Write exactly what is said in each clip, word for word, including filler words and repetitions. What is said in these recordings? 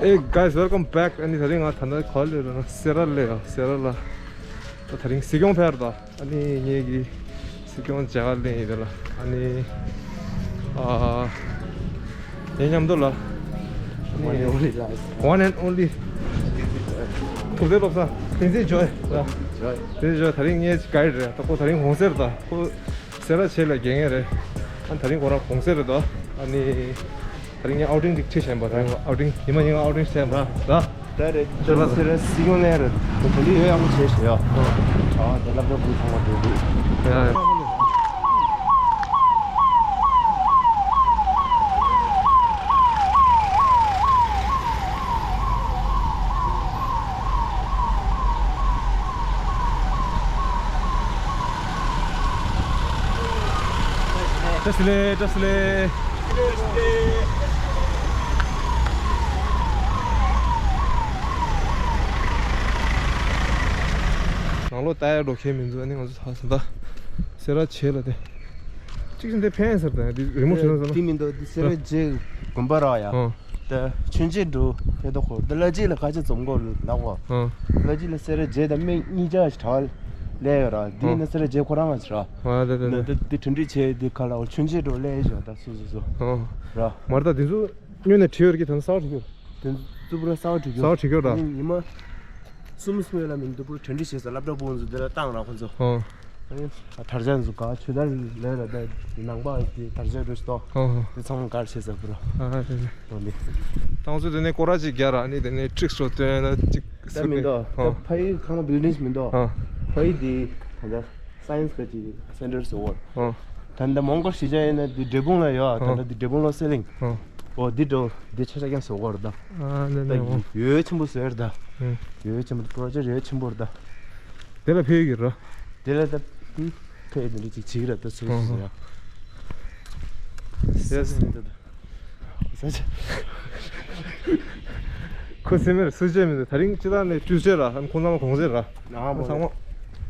Hey guys, welcome back. ཨ་ནི་དེ་རིང་ང་ད་ནི་ག་པར་སླེབས་ཡོད་ལབ་ན་སེ་ར་སླེབས་ཡོད། སེ་ར་ལ་ད་དེ་རིང་གཟིགས་སྐྱོང་ཕེབས་ཡོད། ཨ་ནི་ངེད་ཀྱི་གཟིགས་སྐྱོང་མཇལ་ཁ་ལེན་ཡོད་ལ། ཨ་ནི་ཨ་ངའི་མཉམ་དུ་ལ། One and only, ལགས། One and only. གྲུབ་བདེ་བློ་བཟང་བསྟན་འཛིན་ཇོ་ཡི་ལགས། ཇོ་ཡི། བསྟན་འཛིན་ཇོ་ཡི་དེ་རིང་ངའི་གྷའིཌ་རེད། ད་ཁོ་དེ་རིང་གུང་སེང་རེད། ད་ཁོ་སེ་ར་བྱེས་ལ་དགེ་རྒན་རེད། ཨ་ནི་དེ་རིང་ཁོ་རང་གུང་སེང་རེད་ད། ཨ་ནི་དེ་རིང་ངས་ཨའུ་ཊིང་ཅིག་ཁྲིད་བཞིན་པ། དེ་རིང་ཨའུ་ཊིང་ཉི་མ་ཉིན་ཨའུ་ཊིང་བྱས་པ་ར། ད་རེད། ད་ལ་སེ་ར་སྲིད་སྐྱོང་ལ་རེད། ད་འདི་ཡོད་ཡག་པོ་བྱས་ཤག་ཡ། ཨ་དེ་སློབ་གྲྭ་བུ་ཚང་མ་འགྲོ་འདུག་ཡ། བཀྲ་ཤིས་བདེ་ལེགས། བཀྲ་ཤིས་བདེ་ལེགས། ནང་ལོགས་ལྟ་ཡག་འགྲོ་མཁན་མི་འདུག་ཨ་ནི་ང་ཚོ་ད་ཟེར་ད། སེ་ར་བྱེས་ལ་དེ། གཅིག་ཅིག་འདི་ཕན་ཟེར་ད་འདི་རི་མོ་བྲིས་ན་ཟེར་ན། འདི་མི་འདུག་འདི་སེ་ར་བྱེས་དགོན་པ་ར་ཡ། ཨ། ད་མཆོད་མཇལ་འགྲོ་ཕེབས་དོ་ཁོ། ད་ལ་རྗེ་ལ་ཁ་ཆེ་འཛོམས་སྐོར་ལ་གོ། ཨ། ལ་རྗེ་ལ་སེ་ར་བྱེས་དང་སྨད་གཉིས་ཆ་ཞིག་གྲྭ་པ་སླེབས་ཡོད་ར། འདི་ཨ་ན་སེ་ར་བྱེས་ཁོ་རང་ང་ཚོ་ར། ཨ་ད་ད་ད། ད་འདི་གྲ་སྒྲིག་བྱས་འདི་ཁ་ལ་འོ་མཆོད་མཇལ་འགྲོ་སླེབས་ཡོད་ད་སོ་སོ་སོ། ཨ། ར། མར་ད་འདི་ཚོ་སྔོན་ནས་བྲིས་ཡོད་རེད་ཀྱི། ད་ནི་གསར་བྲིས་ཡོད། དེ་ཚོ་པུ་ར་གསར་བྲིས་ཡོད། གསར་བྲིས་ཡོད་ར། ཨ་ནི་ཉི་མ་གསུམ་གསུམ་ལ་མི་འདུག་པུ་ར་གྲ་སྒྲིག་བྱས་ས་སློབ་གྲྭ་པོ་ཚོ་འདི་ལ་བཏང་ར་ཁོ་ཚོ། ཨ། ཨ་ནི་དར་ཆ་ཚོ་ག་ཆུ་དར་ལས་ར་ད་འདི་ནང་པ་འདི་དར་ཆ་འགྲོ་ཞིག་ཏོ། ཨ། འདི་ཚང་མ་གར་བྱས་ས་པུ་ར། ཨ་དེ་ནི། འོ་འདི། ཏང་ཚོ་དེ་ནས་སྐོར་ར་ཅིག་རྒྱག་ར། ཨ་ནི་དེ་ནས་ཊིག་སོ་སྟོན་ན་ཅིག་ད་མི་འདུག་ཨ། ད་ཕ་ཡི་ཁང་པ་བིལ་ཌིང་མི་འདུག་ཨ། ཕ་ཡི་འདི་ད་ལྟ་སའེན་སི་ག་ཅིག་སེན་ཊར་བཟོ་བར། ཨ། ད་ལྟ་མོང་སྒར་གཞིས་ཆགས་ཡིན་ན་འདི་འབྲས་སྤུངས་ལ་ཡོད། ད་ལྟ་འདི་འབྲས་སྤུངས་ལོ་སེ་ལིང་། ཨ། འོ་འདི་འགྲོ་འདི་ཆ་ཆ་རྐྱང་བཟོ་བར་ད། ཨ་ནི་ད་ནི་འོ། ཡོད་ཆེན་པོ་བཟོས་ར་ད། ཨ། ཡོད་ཆེན་པོ་པྲོ་ཇེཀ་ཡོད་ཆེན་པོ་ར་ད། དེ་ལ་ཕེབས་ཀྱི་ར། དེ་ལ་ད་ཕེབས་འདི་འདྲ་ཅིག་བྱེད་ཀྱི་ར་ད་སོ་སོ་ཡ། ཨ་ཧ། ཡ་སེ་ད་ད། ཁོ་སེམས་མེད་སུ་བྱས་མི་འདུག་དེ་རིང་སྤྱི་བཏང་ནས་ཏུས་ཆེ་ར། ཁོང་ཚང་མ་གུང་སེང་ར། ཨ་ཁོང་ཚང་མ་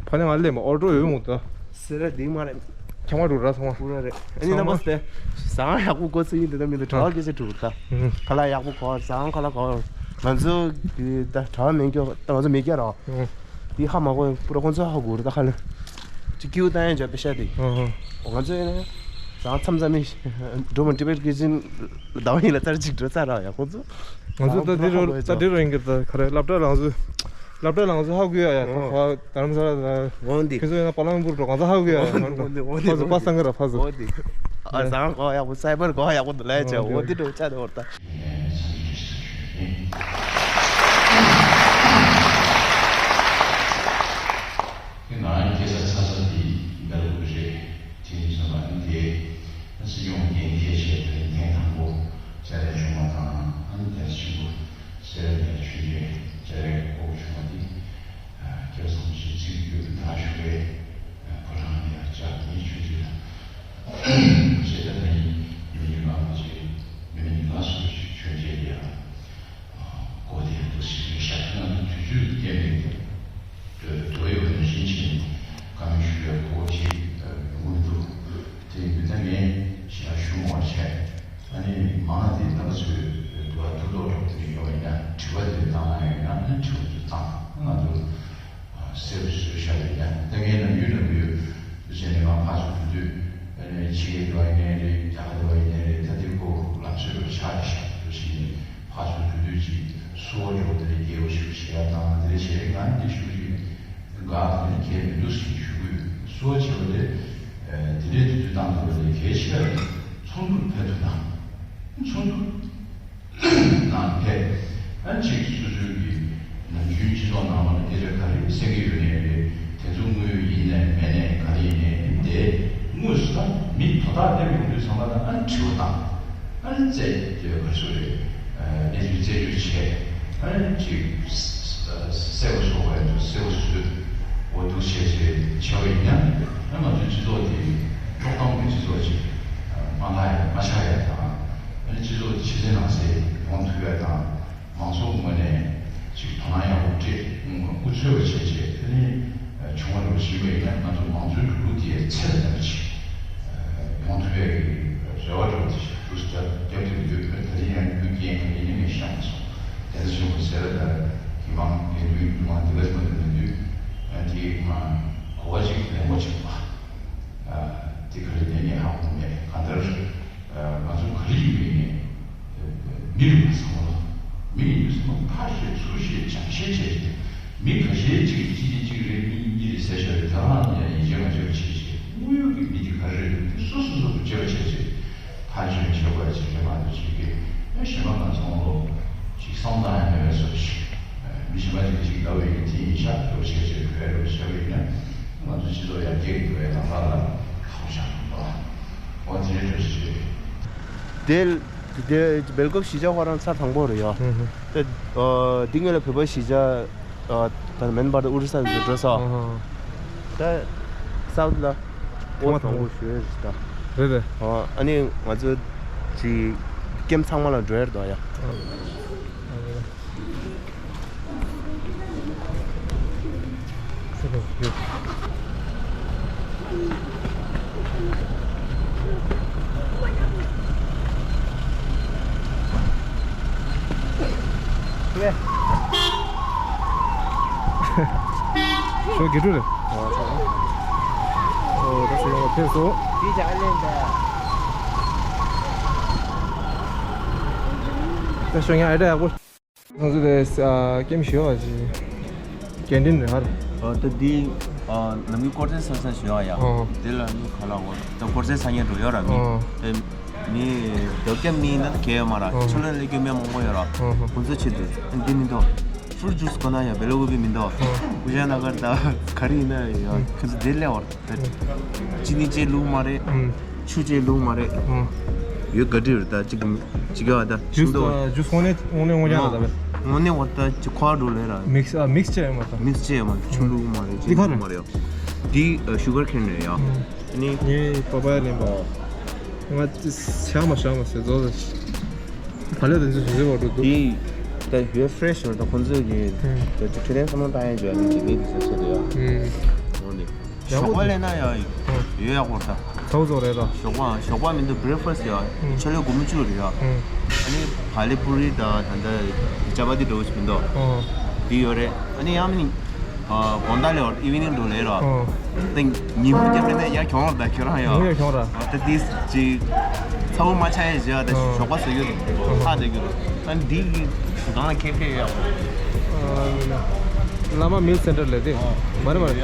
ཕ་ནས་ང་སླེབས་མ་ཨོ་ཏོ་ཡོད་མོད་ད། སེ་ར་འདི་མ་རེད། ཁྱང་བ་འགྲོ་ར་ཚང་མ། པུ་ར་རེད། ཨ་ནི་ཚང་མ་རྣམ་པ་སྟེ། ཟ་ཁང་ཡག་པོ་འགོ་ཚུགས་ཡིན་དེ་ད་མི་འདུག་གྲྭ་པ་སྐད་ཆ་དྲུག་ད། ཁ་ལག་ཡག་པོ་གོ། ཟ་ཁང་ཁ་ལག་གོ། ང་ཚོ་གི་ད་གྲྭ་པ་མེད་རྒྱུ་ད་ང་ཚོ་མེད་རྒྱུ་ར། འདི་ཧ་མ་གོ་པུ་ར་ཁོང་ཚོ་ཧ་གོ་ར་ད་ཁ་ལ། ཅིག་ཀིའུ་བཏང་ཡ་འཇོག་པའི་ཤ་དེ། ཨ་ཧ། ང་ཚོ་ཡིན་ན་ཟ་ཁང་མཚམས་མཚམས་ནས་འགྲོ་མ་ཊི་བེཊ་ཀི་ཆན་ཟླ་བ་གཉིས་ལ་ཙར་གཅིག་འགྲོ་ཚར་ར་ཡ་ཁོང་ཚོ། ང་ཚོ་ད་འདི་རུ་ད་འདི་རུ་ཡིན་གི་ད་ག་རེ་སློབ་གྲྭ་ལང་ཚོ། སློབ་གྲྭ་ལང་ཚོ་ཧ་གོ་ཡ་ཡ་ཁོ་དྷ་རམ་ས་ལ་ད། འོ་འདི། ཁྱེད་ཚོ་ཡིན་ན་པ་ལང་པུར་འགྲོ་ང་ཚོ་ཧ་གོ་ཡ་ཡ། འོ་འདི་འོ་འདི་ཕ་ཚོ་པ་སངས་གི་ར་ཕ་ཚོ། འོ་འདི། ཨ་ཟ་ཁང་གོ་ཡག་པོ་སའི་པར་གོ་ཡག་པོ་འདུག་ལས་བྱ་འོ་འདི་འགྲོ་ཆ་འདི་འོ་ད། ང་རང་སྐྱེས་ས་འཚར་ས་འདི་སྦེལ་ཀོབ་རེད། དེ་ཡིན་ཙང་ཨ་ནི་དེ་སྲིད་སྐྱོང་འགན་འཁྱེར་བྱས་དེ་རིང་ཐེངས་དང་པོ་མཇལ་ཡ་བྱུང་བ་དང་། ཨ་ནི་དེ་ཆེན་པོ་སེ་ར་ནས་ཆུང་ཆུང་མཇལ་ཡ་སྐོར་བྱུང་བ་འདི་སྐལ་བཟང་ཞིག་ཚིག་ཡོད་ད་ཞུ་བས། ཕོ་བྲང་ནས་ཡར་བཅར་ནས་ཆུང་ཆུང་ལ་བྱས་ད་ད་ཡིན་མི་ཉིད་ལ་མ་བྱས་མི་ཉིད་ལ་སོ་ཞིག་ཆོས་མཇལ་ཡ། གོ་བདེ་འདུག་ཞེས་ཤ་ཁ་ནང་དུ་དུས་ཚོད་བསྟན་པའི་འགྲོ་ཡོད་པ་ནང་བཞིན་བྱས་ནས་བཀའ་མོལ་ཞུ་བའི་གོ་བ་ཞིག་ཡོང་གི་མི་འདུག་དེ་ཡིན་དུས་ད་ངས་ཞལ་ཞུ་མ་བྱས། ཨ་ནི་མང་དེ་རྣམ་པ་ཚོས་འདུག་ཨ་ཐུགས་དོགས་དོགས་དེ་ཡོད་པ་ཡིན་ན་དྲི་བ་དེ་བཏང་ན་ཡོད་ན་ཨ་ནི་དྲི་བ་དེ་བཏང་ང་ཚོ། གསལ་པོ་བཟོས་བཞག་པ་ཡིན་ན་ད་ངའི་ནམ་རྒྱུན་ནམ་རྒྱུན་དུ་བྱས་ནས་ང་ཕར་ཚུར་འགྲོ་དུས་ཨ་ནི་ཕྱི་རྒྱལ་འགྲོ་བ་ཡིན་ནའི་རེད། རྒྱ་གར་འགྲོ་བ་ཡིན་ནའི་རེད། ད་དེ་ཁོ་ལམ་སྲོལ་རུ་ཆགས་བཞག་འདུག་ཟེར་ནས་ཕར་ཚུར་འགྲོ་དུས་ཀྱི་བསུ་བ་འགྲོ་དེ་རེད། སྐྱེ་བོ་ཞིག་བྱེད་ཡ་དང་དེ་རེད་བྱེད་རེད། ང་འདི་ཞུ་གི་དགའ་དེ་གལ་མི་འདུག་ཟེར་ཞུ་གི་ཡོད། བསུ་བ་བྱེད་པ་དེ་དེ་འདྲའི་དུས་ཚོད་བཏང་དགོས་པ་དེ་གལ་ཆེ་བ་རེད། ཚོགས་འདུར་ཕེབས་ཐུབ་ན་ཚོགས་འདུ། ནང་ཕེབས། ཨ་གཅིག་སོ་སོའི་གི་ནམ་རྒྱུན་སྤྱི་ཚོགས་ནང་ལ་སྐད་ཆ་ག་རེ་བཤད་ཀྱི་ཡོད་ནའི་རེད། དེ་ཚོ་དངོས་ཡོད་ཡིན་ནའི་མེད་ནའི་ག་རེ་ཡིན་ནའི་དེ་དངོས་སུ་ད་མི་དོ་བདག་སླེབས་ཡོང་དུས་ཚང་མ་ད་ཨ་དྲི་བ་བཏང་། ཨ་རྩད་དེ་ག་རེ་ཟེར་རེད། གནས་ཚུལ་རྩད་གཅོད་བྱས། ཨ་གཅིག་གསལ་པོ་བཟོ་དགོས་ཡ་ཚོ་གསལ་པོ་བཟོས། འོ་འདུག་བྱས་བྱས་བྱས་པ་ཡིན་ན་ཨ་ང་ཚོའི་སྤྱི་ཚོགས་དེ་དཀྲོག་གཏམ་གྱི་སྤྱི་ཚོགས་ཅིག་མ་ལྷག་ཡ་མ་ཆགས་ཡ་དང་། ཨ་ནི་སྤྱི་ཚོགས་ཕྱི་གསལ་ནང་གསལ་ཡོང་ཐུབ་ཡ་དང་། མང་ཚོགས་ངོས་ནས་ཅིག་དོ་སྣང་ཡག་པོ་སྤྲད། དབུ་མཚོན་པ་བྱས་བྱས་ཨ་ནི་བྱུང་བ་རེད་པ་ཞུས་པ་ཡིན་ན་ང་ཚོ་མང་གཙོའི་འགྲོ་ལུགས་དེ་ཚད་ལྡན་པ་ཅིག་ཡོང་ཐུབ་ཡ་གི་རེ་བ་འདྲ་བོ་དེ་ཞིག་འདུག་ཟེར་རྒྱབ་ཐུབ་ཡོད་མེད་ད་རིང་ཡང་རྒྱུ་རྐྱེན་ག་རེ་ཡིན་ནའི་ངས་ཤེས་མ་སོང་། མ་འདི་ག་ཞིག་མ་འདི་མི་འདུག་ཨ་འདི་མ་གོ་བ་ཅིག་ལེན་དགོས་ཅིག་པ། ཨ་འདི་ག་རེ་ནས་ནས་ཧ་གོ་མེད། གང་ལྟར་ང་ཚོ་ག་རེ་ཡིན་པའི་ནས་མི་རེད་པ་བསམ་བློ། མི་ཡིན་པའི་བསམ་བློ་ཕར་བཤད་ཚུར་བཤད་སྦྱང་བཤད་བྱས་ཏེ། མི་ཁ་ཤས་ཅིག་གིས་གཅིག་གིས་གཅིག་རེད། གཉིས་གཉིས་རེད་ཟེར་བཞག་རེད། ད་རང་ཡང་ཡིན་གཅིག་མིན་གཅིག་བྱེད་བྱེད། དངོས་ཡོད་ཀྱི་མི་དེ་ག་རེ་རེད། དེ་སོ་སོ་སོ་སོ་བྱེད་པ་བྱེད་བྱེད། ཕན་ཆོད་བྱེད་དགོས་ཅིག་རེད་མ་གཏོགས་ཅིག་གིས་ཨེ་གཞན་པ་ང་ཚོ་ལོ་ཅིག་བསམ་བློ་ཡང་མེད་པའི་བཟོ་ཞིག་མི་གཞན་པ་ཅིག་གིས་ཅིག་ལབ་པ་ཡིན་དེ་ཡིན་ཤག་འགྲོ་བྱེད་བྱེད་བོད་རེད་བྱེད་པ་ཡིན་ན་ང་ཚོ་སྤྱི་ཚོགས་ཡར་རྒྱས་ཀྱི་འགྲོ་བའི་ལམ་ཁ་ལ་ཁག་པོ་ཆགས་འདུག་འོ་དེ་འདྲའི་འགྲོ་བྱེད་བྱེད། དེ་དེ་སྦེལ་ཀོབ་གཞིས་ཆགས་ཁོ་རང་ཚར་དང་པོ་རེད་ཡ། ཧུམ་ཧུམ། དེ་ཨ་འདི་སྔོན་ལ་བོད་པ་གཞིས་ཆགས་ཨ་ད་མེན་བར་དུ་ཨོ་རི་ས་ཚོ་འགྲོ་ས། ཨ་ཧ། ད་སའུ་ཐི་ལ་ཐེངས་མ་དང་པོ་ཞུ་ཡས་རེད་ད། རེད་རེད། ཨ་ཨ་ནི་ང་ཚོ་ཅིག་ཀེམ་ཚང་མ་ལ་འགྲོ་ཡས་རེད་ད་ཡ། ཨ་རེད། ཞོ་དགེ་ཕྲུག་རེད། ཨོ་ད་ཞོ་ཡོང་བ་ཕེབས་སོང་། ད་ཞོ་ཡང་ཨེ་འདྲ་ཡག་པོ། ང་ཚོ་དེ་ཀེམ་ཞུ་བ་ཅིག་གན་ཏིན་རེད་ཧར། ཨོ་ད་འདི་ནམ་རྒྱུན་སྐོར་ཚན་ས་ས་ཞུ་བ་ཡ། ཨོ། འདི་ལ་ནི་ག་ལ་འོ་ད་སྐོར་ཚན་ས་ཉན་འགྲོ་ཡོད་ར་མི། ཨོ། དེ་མི་དོ་ཀེམ་མི་ན་གལ་ཡོད་མ་ར། ཨོ། ཆུ་ལ་ལས་སྐྱོན་མེད་མང་པོ་ཡོད་ར། ཨོ། ཁོང་ཚོ་ཆེད་དུ་འདི་མི་འདུག་ཧྥུལ་ཇུས་ཁོ་ན་ཡ་བེ་ལ་ཝུ་བི་མི་འདུག་ཨོ། ཀུ་ཤ་ན་གར་ད་ག་རི་ཡིན་ན་ཡ་ཁོང་ཚོ་འདི་ལས་འོར། ཅི་ནི་ཅེ་ལུག་མ་རེད། ཆུ་ཅེ་ལུག་མ་རེད། ཡོད་ག་དྲི་རེད་ད་ཅིག་ཅིག་ཡོད་ད་ཅུང་དོ། ཇུས་དངོས་གནས་དངོས་གནས་ངོ་རྒྱག་ད་བས། དངོས་གནས་འོ་ད་ཅི་ཁོ་འགྲོ་ལེ་ར། མིག་སི་ཨ་མིག་སི་ཅེ་ཡོད་མ་ད། མིག་སི་ཅེ་ཡོད་མ་ཆུ་ལུག་མ་རེད་ཅི་ལུག་མ་རེད། འདི་ཤུ་གར་ཁེན་རེད་ཡ། ནི་ངའི་པ་པ་ཡ་ལེན་པ། ང་ཅི་ཤ་མ་ཤ་མ་ཟེར་ཛོ་ཟེར། ད་ལོ་དེ་ཚོ་ཞིག་ཟེར་བ་འགྲོ་འདུག་འདི་ད་ཡོད་ཕ་རེ་ཤི་ཡོད་ད་ཁོང་ཚོས་ཀྱི་ད་ཅི་ཁྲི་ལན་བསམ་བློ་བཏང་ཡ་ཅོ་ཡ་ནི་ཅི་ནི་དེ་ཚོ་ཚོ་དེ་ཡ། འོ་ནི། ཞོགས་པ་ལས་ན་ཡང་ཡོད་ཡག་པོ་ད། ཚ་བོ་ཚོ་རེད་ད། ཞོགས་པ་ཞོགས་པ་མི་འདུག་བྷི་རེག་ཕ་སི་ཡ། ཆ་ལེ་དགོང་མོ་བཅུ་རེད་ཡ། ཨ་ནི་བ་ལེ་པུ་རི་ད་ད་ད་ཅ་པ་ཏི་འདྲ་བོ་ཞིག་མི་འདུག་འདི་ཡོད་རེད། ཨ་ནི་ཡང་མིན་དགོང་དག་ལས་ཨི་ཝི་ནིང་འགྲོ་ལས་ར། ད་ཉིན་མོ་རྒྱབ་ནས་ཡར་གྱོང་ར་ད་ཁྱོད་རང་ཡ། ངོ་ཡ་གྱོང་ར། ད་དེ་ཅི་ཚ་བོ་མ་ཆགས་ཡ་ཞེས་ད་ཞོགས་པ་ཟ་རྒྱུ་ར་ཧ་ད་རྒྱུ་ར། ཨ་ནི་འདི་གི་གང་ལ་ཁེ་ཁེ་ཡོད་ཡག་པོ། བླ་མ་མིལ་སེན་ཊར་ལས་དེ། མ་རེད་མ་རེད།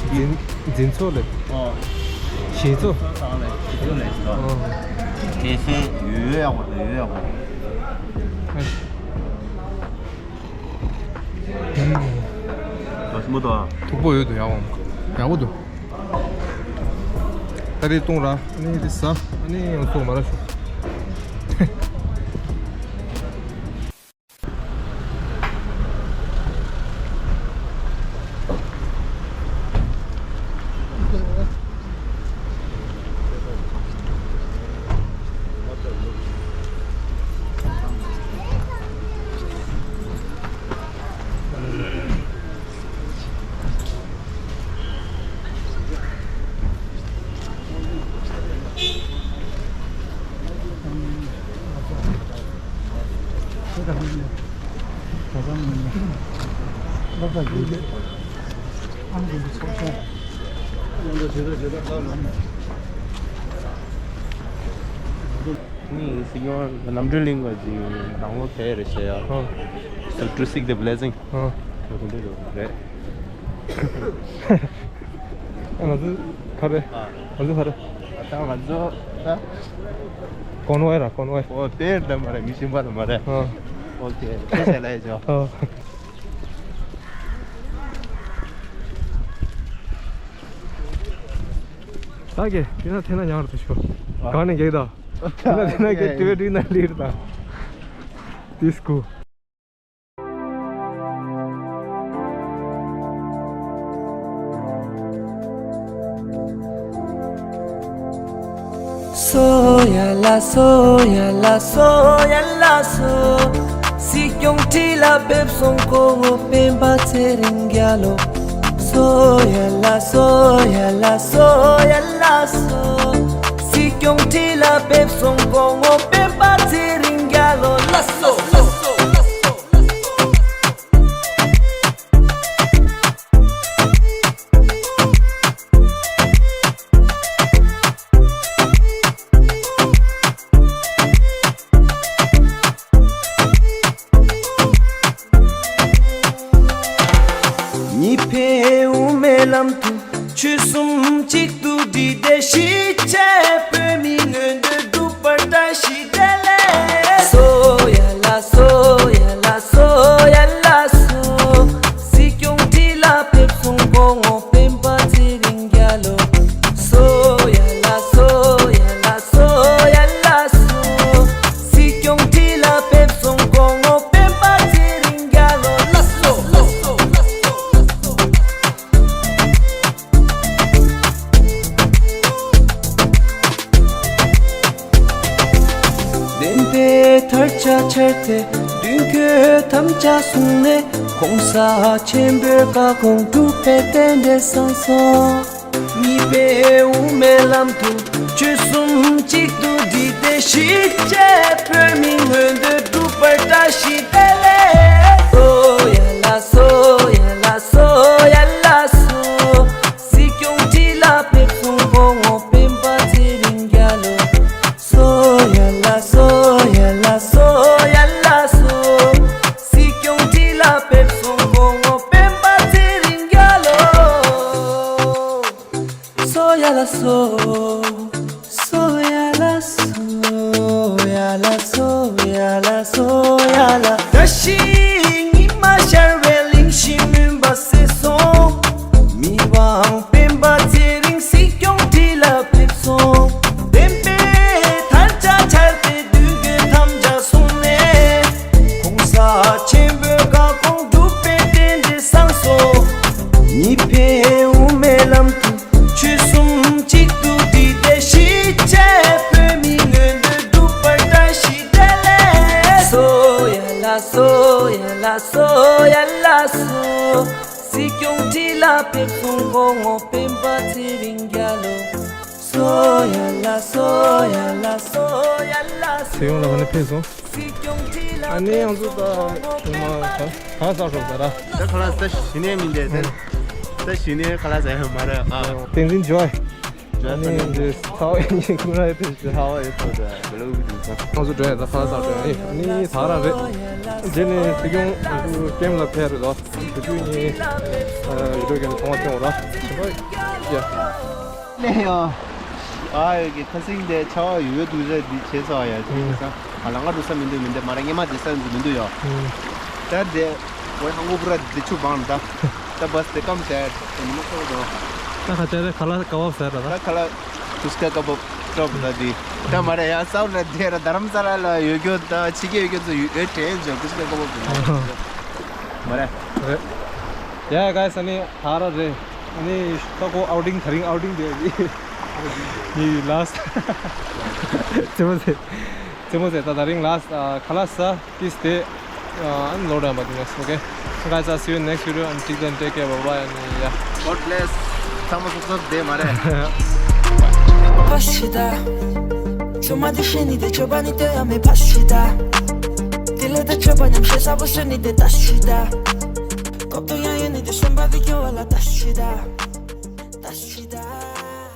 འཛིན་འཛིན་ཚོགས་ལས། ཨོ། ཞིང་ཚོགས། ཨོ། དེ་ཚེ་ཡོད་ཡག་པོ་དང་ཡོད་ཡག་པོ། ཨ། ལོ་སི་མོ་དང་། མཐུག་པོ་ཡོད་དོ་ཡག་པོ། ཡག་པོ་འདུག་ད་རེས་བཏུང་ར། ཨ་ནི་དེ་ཟ། ཨ་ནི་ཡང་ཚོགས་མ་ར་ཞུ། ནི་སྲིད་སྐྱོང་རྣམ་གྲོལ་གླིང་གི་ནང་ལོགས་དེ་རེད་ཤེས་ཡ། ཨ། So to seek the blessing. ཨ། དེ་འདྲ་རེད། ང་ཚོ་ག་རེ། ང་ཚོ་ག་རེ། ད་ང་ཚོ་ད། ཀོན་ཝོའེ་ར་ཀོན་ཝོའེ། ཨོ་དེ་ད་མ་རེད། མི་གཞན་པ་ད་མ་རེད། ཨ། ཨོ་ཁེ། ཁྱེད་ཚོ་ལ་ཡོད་ཅོ། ཨ། ད་ཀེ་དེ་ན་དེ་ན་ཉར་དུ་ཤོག་གང་ནས་གེགས་དང་། དེ་ན་དེ་ན་ཀེ་དེ་བས་དྲིས་ན་ལིར་དང་། This cool. སོ་ཡ་ལ་སོ་ཡ་ལ་སོ་ཡ་ལ་སོ། སྲིད་སྐྱོང་ཁྲི་ལ་ཕེབས་སོང་སྐུ་ངོ་སྤེན་པ་ཚེ་རིང་རྒྱལ་ལོ། སོ་ཡ་ལ་སོ་ཡ་ལ་སོ་ཡ་ལ་སོ། སྲིད་སྐྱོང་ཁྲི་ལ་ཕེབས་སོང་སྐུ་ངོ་སྤེན་པ་ཚེ་རིང་རྒྱལ་ལོ། ལ་སོ་ལ་སོ་ལ་སོ། ལམ་དུ་ཆོལ་གསུམ་གཅིག་ཏུ་བསྒྲིལ་ཏེ་གཞིས་བྱེས་བོད་མིའི་མངོན་འདོད་སྒྲུབ་པར་བཀྲ་ཤིས་བདེ་ལེགས། སོ་ཡ་ལ་སོ་ཡ་ལ་སོ་ཡ་ལ་སོ། སྲིད་སྐྱོང་ཁྲི་ལ་ཕེབས་སོང་སྐུ་ངོ་སྤེན་པ་ཚེ་རིང་རྒྱལ་ལོ། སོ་ཡ་ལ་སོ་ཡ་ལ་སོ་ཡ་ལ་སོ། སྲིད་སྐྱོང་ཁྲི་ལ་ཕེབས་སོང་སྐུ་ངོ་སྤེན་པ་ཚེ་རིང་རྒྱལ་ལོ། ལགས་སོ། བདེན་པའི་དར་ཆ་འཕྱར་ཏེ་མདུན་སྐྱོད་དམ་བཅའ་བཟུང་ནས། གོང་ས་ཆེན་པོའི་བཀའ་དགོངས་སྒྲུབ་པའི་རྟེན་འབྲེལ་བཟང་སོང་། གཉིས་ཕན་དབུ་མའི་ལམ་དུ་ཆོལ་གསུམ་གཅིག་ཏུ་བསྒྲིལ་ཏེ་གཞིས་བྱེས་བོད་མིའི་མངོན་འདོད་སྒྲུབ་པར་བཀྲ་ཤིས་བདེ་ལེགས། སོ་ཡ་ལ་སོ་ཡ་ལ་སོ་ཡ་ལ་སོ། སྲིད་སྐྱོང་ཁྲི་ལ་ཕེབས་སོང་སྐུ་ངོ་སྤེན་པ་ཚེ་རིང་རྒྱལ་ལོ། སོ་ཡ་ལ་སོ་ཡ་ལ་སོ་ཡ་ལ་སོ། སྲིད་སྐྱོང་ཁྲི་ལ་ཕེབས་སོང་སྐུ་ངོ་སྤེན་པ་ཚེ་རིང་རྒྱལ་ལོ། སོ་ཡ་ལ་སོ། སོ་ཡ་ལ་སོ་ཡ་ལ་སོ་ཡ་ལ་སོ་ཡ་ལ། བཀྲ་ཤིས་ཉི་མ་ཤར་བའི་གླིང་བཞི་མུན་པ་སེལ་སོང་། མི་དབང་སྤེན་པ་ཚེ་རིང་སྲིད་སྐྱོང་ཁྲི་ལ་ཕེབས་སོང་། བདེན་པའི་དར་ཆ་འཕྱར་ཏེ་མདུན་སྐྱོད་དམ་བཅའ་བཟུང་ནས། གོང་ས་ཆེན་པོའི་བཀའ་དགོངས་སྒྲུབ་པའི་རྟེན་འབྲེལ་བཟང་སོང་། གཉིས་ཕན་དབུ་མའི་ལམ་དུ་ཆོལ་གསུམ་གཅིག་ཏུ་བསྒྲིལ་ཏེ་གཞིས་བྱེས་བོད་མིའི་མངོན་འདོད་སྒྲུབ་པར་བཀྲ་ཤིས་བདེ་ལེགས། སོ་ཡ་ལ་སོ་ཡ་ལ་སོ་ཡ་ལ་སོ། སྲིད་སྐྱོང་ཁྲི་ལ་ཕེབས་སོང་སྐུ་ངོ་སྤེན་པ་ཚེ་རིང་རྒྱལ་ལོ། སོ་ཡ་ལ་སོ་ཡ་ལ་སོ་ཡ་ལ་སོ། ཚེ་ཡོང་ལ་ཕ་ནི་ཕེབས་སོང་། ཨ་ནི་ང་ཚོ་ད་ཁྱུང་མ་ག་ག་ས་རོགས་ད་ར། ད་ཁ་ལག་ཟ་ཞི་ནས་མི་འདས་ད། ཟ་ཞི་ནས་ཁ་ལག་ཟ་ཡ་མ་རེད་ཨ། བསྟན་འཛིན་ཇོའི། ཇོའི་ཨ་ནི་ཚ་ནི་འདི་ཚ་བ་ཡིན་ཁུ་ར་ཡི་དེ་ཞི་ཚ་བ་ཡི་ཐོག་ད་བེ་ལོ་གི་དུས་ཚ། ང་ཚོ་འགྲོ་ཡ་ད་ཁ་ལག་ཟ་འགྲོ་ཡ་ཨ་ནི་ད་ར་རེད། རྗེས་ནས་སྲིད་སྐྱོང་ང་ཚོ་ཀེམ་ལ་ཕེབས་རེད་དོ། དུས་ཚོད་གཉིས་ཡོད་རོགས་ཀྱི་ཚོང་བ་ཐོན་འོ་ར། ཡ། ལས་ཡོ། ཨ་ཡོད་ཀྱི་ཁ་སིང་དེ་ཆ་བ་ཡོད་ཡོད་དུ་རེད་འདི་བྱས་ཚར་བ་ཡ་ཅིག་ཨུམ། ས་ཨ་ལ་ང་འགྲོ་ས་མི་འདུག་མི་འདུག་མ་ར་ངེ་མ་དེ་ས་འདུག་མི་འདུག་ཡོ། ཨུམ། ད་དེ་ཝེ་ཧང་གོ་པུ་ར་དེ་ཆུ་བང་ད། ད་བས་དེ་ཀམ་ཟེར་དེ་མི་ནུ་ཁོ་དོ། ད་ཁ་ཆ་རེ་ཁ་ལ་ཀ་བབ་ཟེར་ར་ད། ད་ཁ་ལ་ཐུས་ཀ་ཀ་བབ་ཀྲོབ་ད་དེ། ད་མ་ར་ཡ་སའུ་ལ་དེ་ར་དྷ་རམ་ས་ལ་ལ་ཡོད་རྒྱུ་ད་ཕྱི་རྒྱལ་ཡོད་རྒྱུ་ཚོ་ཡོད་དྲན་ཟེར་ཐུས་ཀ་ཀ་བབ་དེ་མ་ར། མ་ར། རེད། ཡ་ག་ས་ནི། ཧ་ར་རེ། ཨ་ནི་ད་ཁོ་ཨའུ་ཊིང་དེ་རིང་ཨའུ་ཊིང་དེ་ནི་ལཱསི་ཊི། རྩེད་མོ་རྩེ། རྩེད་མོ་རྩེ་ད་དེ་རིང་ལཱསི་ཊི་ཁ་ལག་ཟ་ཏིས་ཏེ། ཨ་ནི་ལོ་ར་མ་དུ་ནེགསི་ཨོ་ཀེ། Guys, I'll see you in next video. Until then, take care. Bye bye. And yeah. God bless. ཚང་མ་སོ་སོར་བསྡད་མ་རེད། པ་ཤི་ད། ཚོད་མ་དེ་ཤེས་ནི་དེ་ཆོད་པ་ནི་དེ་ཡང་མེད་པ་ཤི་ད། དེ་ལས་ད་ཆོད་པ་ཉམས་བཤད་ས་བོ་ཤི་ནི་དེ་ད་ཤི་ད། ཀོབ་ཏོ་ཡང་ཡོད་ནི་དེ་སོན་པ་དེ་སྐྱོ་བ་ལ་ད་ཤི་ད།